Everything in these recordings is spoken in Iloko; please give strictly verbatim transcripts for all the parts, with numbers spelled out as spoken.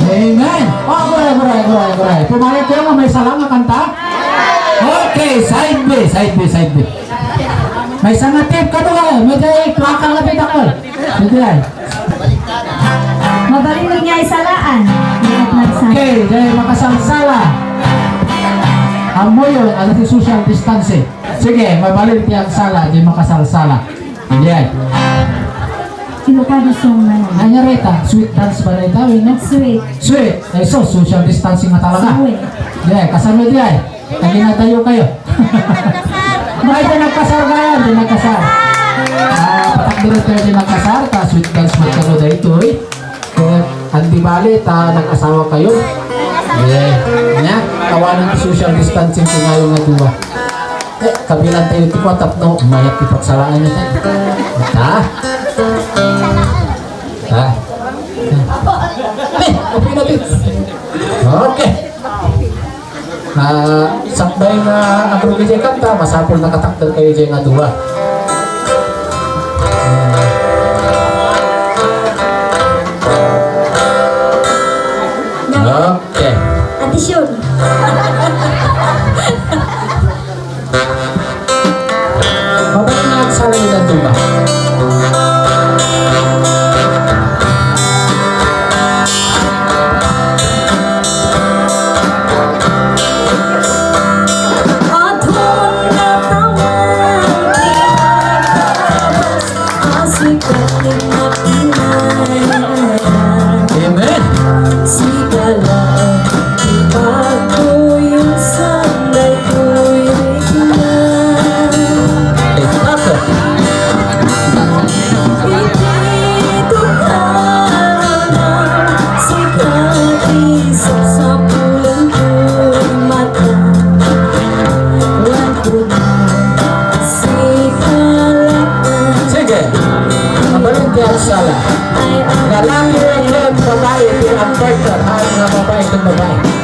Amen. Oh, aguray, aguray, aguray, aguray. Pumayag kayo nga may sala nga kanta? Okay, side B, side B, side B. May sanga tip ka doon, may day, klaka nga tip ako. Sige. Mabalin nga isalaan. Ingat na sa Okay, day makasalsala. Amo yun, ano si social distancing? Sige, mabalin ti agsala, di makasalsala. Yeah. Ilocano song man. Anya reta, sweet dance ba na itaw, no? Sweet. Sweet. Ay, so, social distancing na talaga. Sweet. Yeah, kasano di ay? Naging natayo kayo. Ay, di nagkasar kayo, di nagkasar. Ah, patakdiran kayo di nagkasar, ta sweet dance magkano da ito, eh. Kaya, ang di bali, ta nag-asawa kayo. Yeah. Nya, kawanan ti social distancing ti ngayon nga duwa. Eh, kabilang tayo ti patap, no? Mayat ti pagsalaan niya tayo. Ta? Ta? Eh, okay na din. Okay. Ah, sakbay nga agrumi diay kanta, masapul nakatakder kayo diay nga duwa. Okay. Atisyon. Mabalik na ang sarili ng tuba. Amen. Mga babae, itong babae.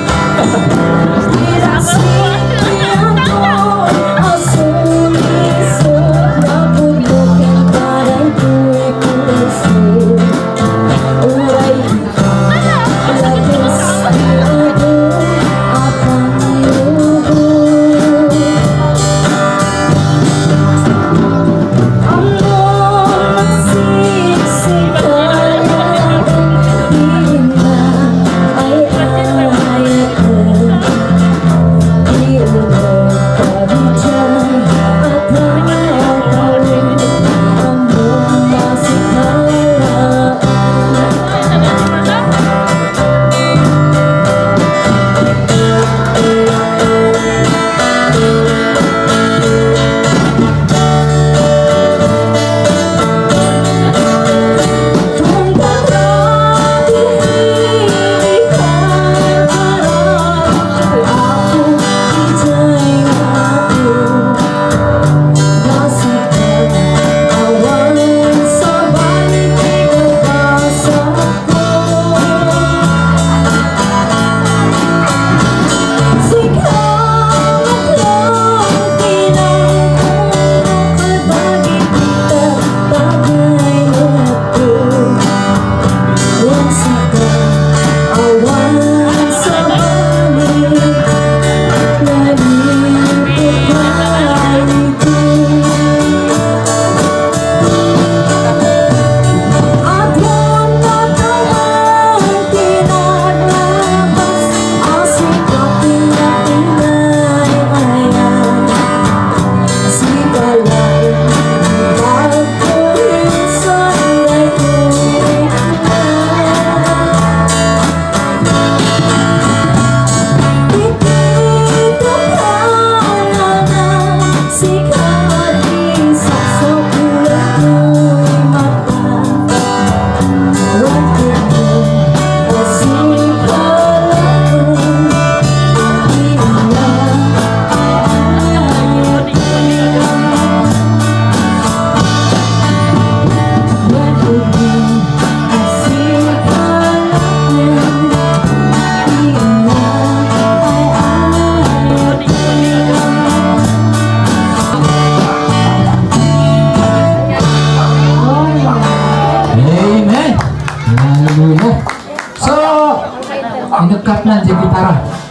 Amen. Hallelujah. So, inukkat na di gitara.